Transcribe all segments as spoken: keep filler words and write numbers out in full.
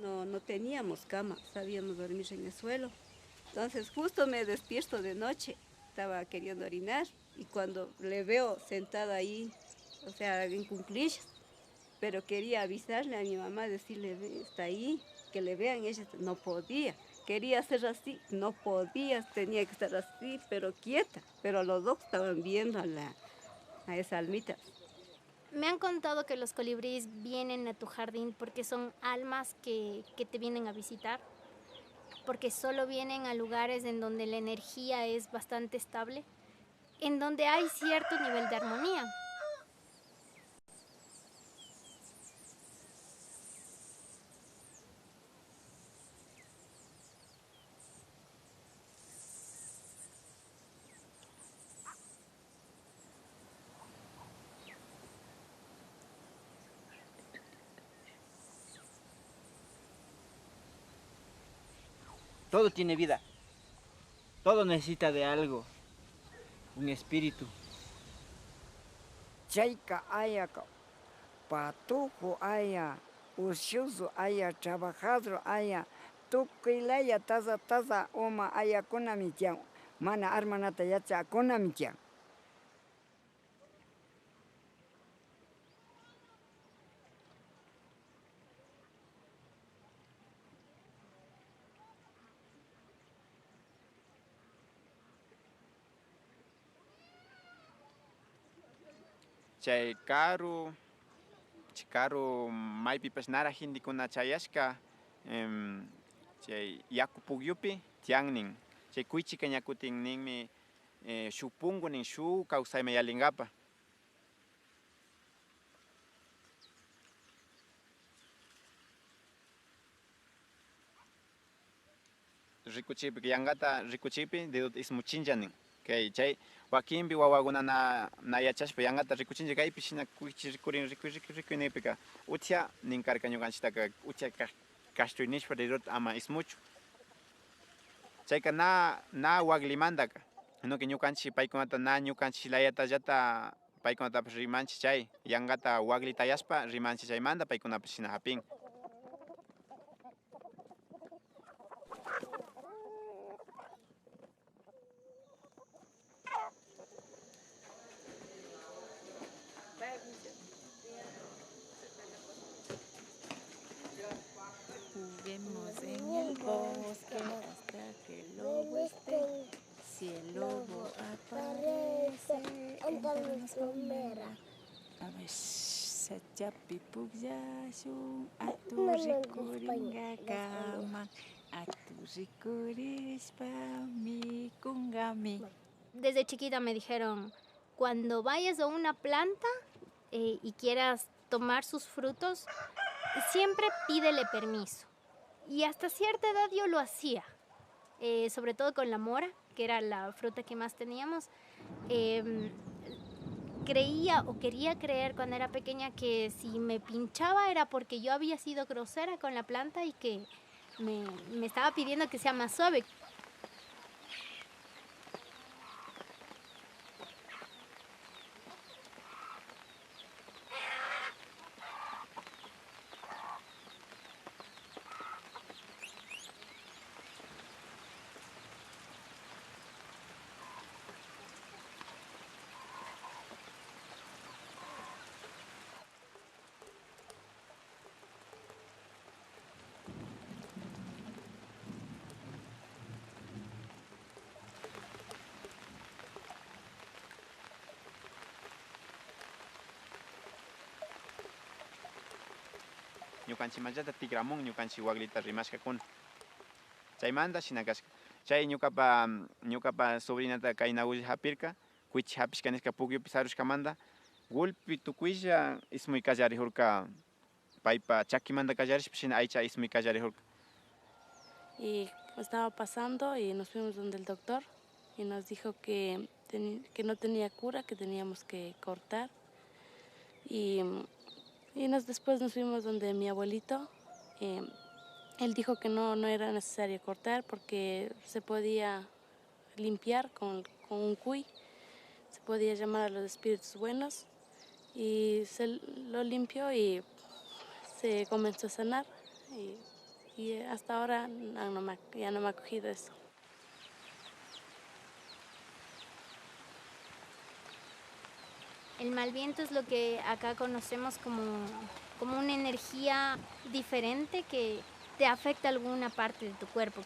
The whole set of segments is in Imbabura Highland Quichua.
No, no teníamos cama, sabíamos dormir en el suelo. Entonces justo me despierto de noche, estaba queriendo orinar y cuando le veo sentada ahí, o sea, en cuclillas, pero quería avisarle a mi mamá, decirle: "Ve, está ahí, que le vean". Ella no podía, quería hacer así, no podía, tenía que estar así, pero quieta, pero los dos estaban viendo a la, a esa almita. Me han contado que los colibríes vienen a tu jardín porque son almas que, que te vienen a visitar, porque solo vienen a lugares en donde la energía es bastante estable, en donde hay cierto nivel de armonía. Todo tiene vida. Todo necesita de algo. Un espíritu. Chayka ayaka, patujo aya, ocioso aya, trabajador aya, tukuy laya taza taza uma ayakunami tiyan. Mana armanata yachakunami tiyan. Chay karu, chay karu maypipash narak gentekuna chayashka, em, chay yaku pukyupi tiyan nin. Chay kuychika ña kutin ninmi, eh, shuk punku nin shuk kawsayman yallinkapa. Rikuchikpi, yankata rikuchikpi dedota ismuchinlla nin. Kay, chay wakinpi wawakuna na, na yachashpa yankata rikuchinlla, kaypi shina kuychi rikurin, rikuy, rikuy, rikuy nikpika, uchilla nin karka ñukanchiktaka, uchilla ka-, kashtuy nishpa dedota ama ismuchun. Chayka na, na waklimantaka, sino que ñukanchik paykunata na ñukanchik layatallata paykunatapash rimanchik chay, yankata wakli tayashpa rimanchik chaymanta paykunapash shina japin. Juguemos en el bosque hasta que el lobo esté Si el lobo aparece, entonces nos comerá. A ver, sachapi pukllashun, atu rikuringakaman, atu rikurishpa mikunkami. Desde chiquita me dijeron, cuando vayas a una planta, eh, y quieras tomar sus frutos, siempre pídele permiso. Y hasta cierta edad yo lo hacía, eh, sobre todo con la mora, que era la fruta que más teníamos. Em, creía o quería creer cuando era pequeña que si me pinchaba era porque yo había sido grosera con la planta y que me, me estaba pidiendo que sea más suave. Ñukanchikmanllata tikramun ñukanchik waklita rimashkakuna. Chaymanta shina kashka. Chay ñukapa, ñukapa sobrinata kayna ulla japirka, kuychi japishka nishka pukyupi sarushkamanta, gulpi tukuylla ismuy kallarijurka. Paypa chakimanta kallarishpa shina aycha ismuy kallarijurka. Y estaba pasando y nos fuimos donde el doctor y nos dijo que teni-, que no tenía cura, que teníamos que cortar. Y, y nos, después nos fuimos donde mi abuelito. Eh, él dijo que no, no era necesario cortar porque se podía limpiar con, con un cuy, se podía llamar a los espíritus buenos y se lo limpió y se comenzó a sanar y Y, eh, hasta ahora han, no me ha, ya no me ha cogido eso. El mal viento es lo que acá conocemos como, como una energía diferente que te afecta alguna parte de tu cuerpo.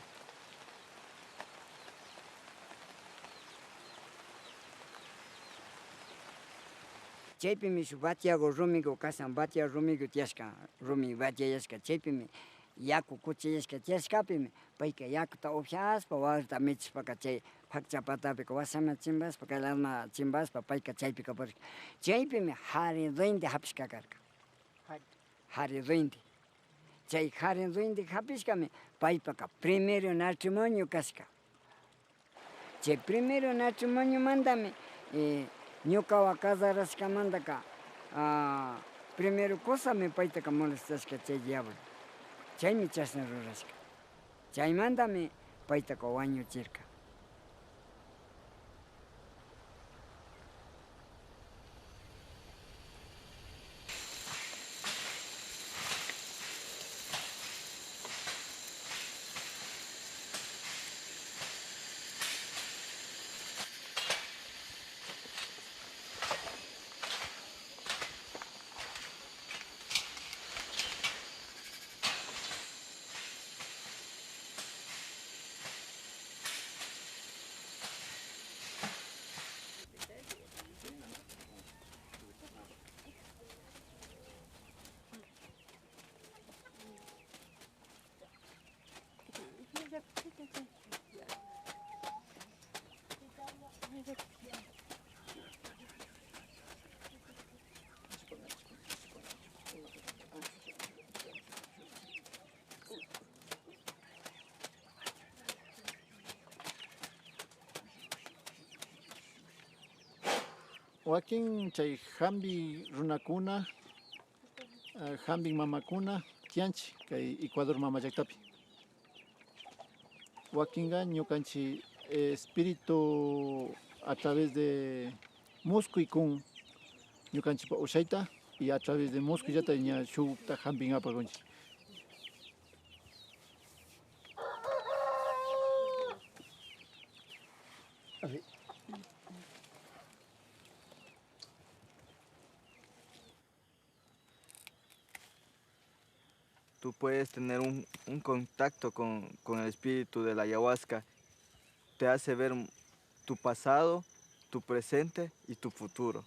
Chaypimi shuk vatiagu rumigu kashan, vatiagu rumigu tiyashka, rumi vatiayashka. Chaypimi yaku kuchayashka tiyashkapimi, payka yakuta upyashpa, wagrata michishpaka chay pakcha patapika washaman chimbashpa, kay ladman chimbashpa, payka chaypika purishka. Chaypimi kari duende hapishka karka. Kari duende. Chay kari duende hapishkami paypaka primero matrimonio kashka. Chay primero matrimoniomantami, eh, ñukawan casarashkamantaka, ah, primero cosami paytaka molestashka chay diablo. Chaymi chashna rurashka. Chaymantami paytaka wañuchirka. Wakin chay hampi runakuna, eh, hampi mamakuna tiyanchik kay Ecuador mama llaktapi. Wakinka ñukanchik, eh, espíritu a través de muskuy kun ñukanchikpa ushayta y a través de muskuyllata ña shukta hampinkapak kunchik. Tú puedes tener un, un contacto con, con el espíritu de la ayahuasca. Te hace ver tu pasado, tu presente y tu futuro.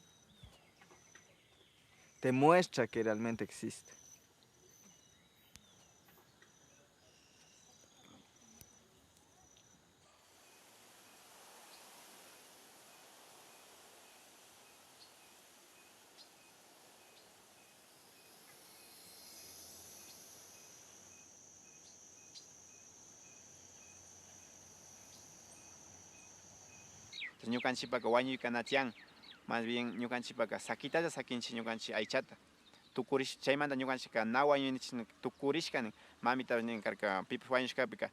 Te muestra que realmente existe. Ñukanchikpaka wañuyka na tiyan, más bien ñukanchikpaka sakitalla sakinchik ñukanchik aychata. Tukurish, chaymanta ñukanchikka na wañuynichik, tukurishka nin. Mamita nin karka, pipash wañushkapika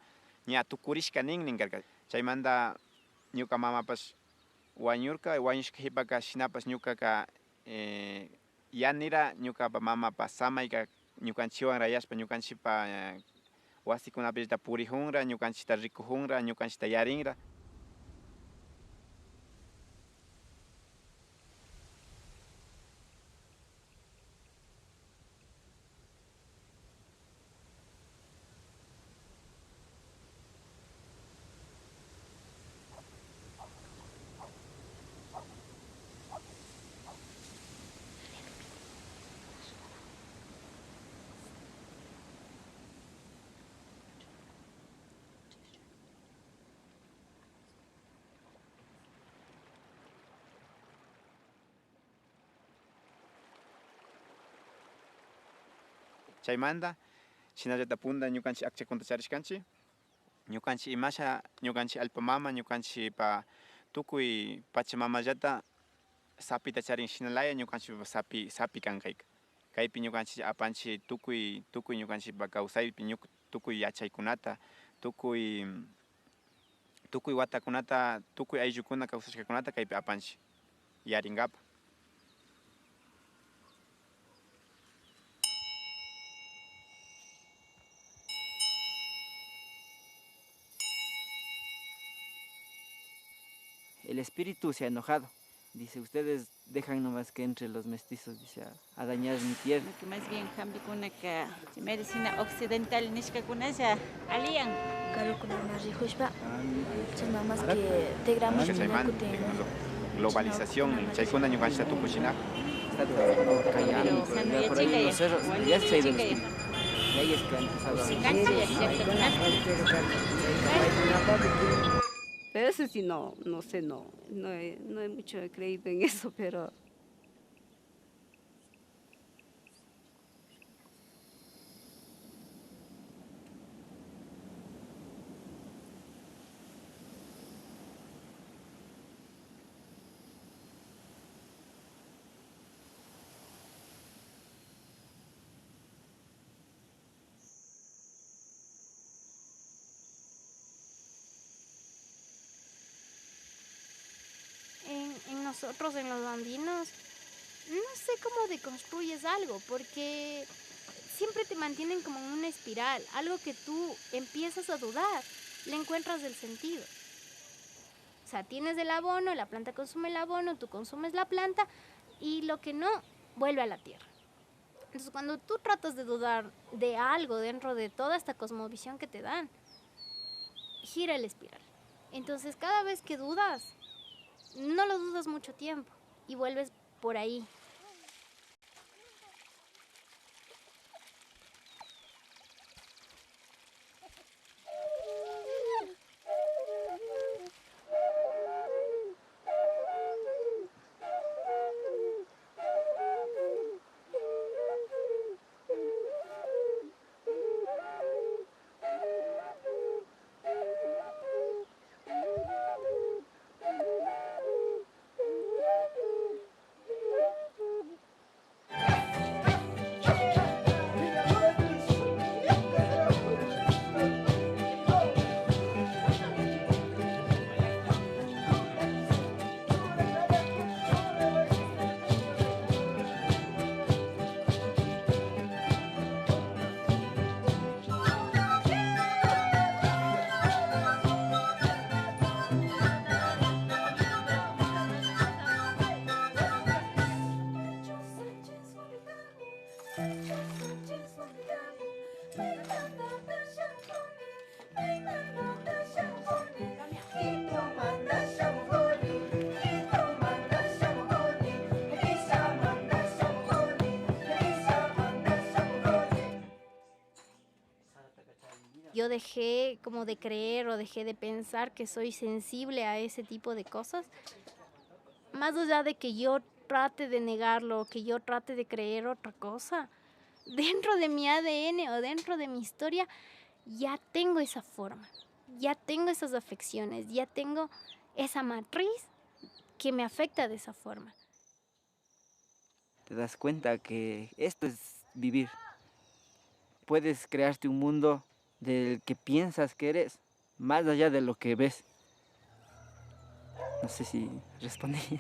ña tukurishka nin, nin karka. Chaymanta ñuka mamapash wañurka, wañushka hipaka shinapash ñukaka, eh, yanira ñukapa mamapa samayka ñukanchikwanra yashpa, ñukanchikpa, eh, wasikunapillata purikunra, ñukanchikta rikukunra, ñukanchikta yarinra. Chaymanta, shinallata punta ñukanchik akchakunata charishkanchik. Ñukanchik imasha, ñukanchik allpa mama, ñukanchikpa tukuy pachamamallata sapita charin, shinalaya ñukanchikpa sapi, sapi kan kayka. Kaypi ñukanchik apanchik tukuy, tukuy ñukanchikpa kawsaypi ñuk-, tukuy yachaykunata, tukuy, tukuy watakunata, tukuy ayllukuna kawsashkakunata kaypi apanchik yarinkapak. El espíritu se ha enojado. Dice, ustedes dejan nomás que entre los mestizos, dice, a, a dañar mi tierra. Lo que más bien jampikunaka medicina occidental nishkakunalla aliyan. Karukunama rijushpa, chayman más que tigramushpa, kutin globalización, chaykuna ñukanchikta tukuchina. Por ahí en los cerros, ya se ha ido el espíritu. Y ahí es que ha empezado a... Pero eso sí, no, no sé, no, no he, no he mucho creído en eso, pero En, en nosotros, en los andinos, no sé cómo deconstruyes algo, porque siempre te mantienen como en una espiral, algo que tú empiezas a dudar, le encuentras el sentido. O sea, tienes el abono, la planta consume el abono, tú consumes la planta, y lo que no, vuelve a la tierra. Entonces, cuando tú tratas de dudar de algo dentro de toda esta cosmovisión que te dan, gira el espiral. Entonces, cada vez que dudas, no lo dudas mucho tiempo y vuelves por ahí. Yo dejé como de creer o dejé de pensar que soy sensible a ese tipo de cosas. Más allá de que yo trate de negarlo, que yo trate de creer otra cosa, dentro de mi A D N o dentro de mi historia ya tengo esa forma, ya tengo esas afecciones, ya tengo esa matriz que me afecta de esa forma. Te das cuenta que esto es vivir. Puedes crearte un mundo del que piensas que eres, más allá de lo que ves. No sé si respondí.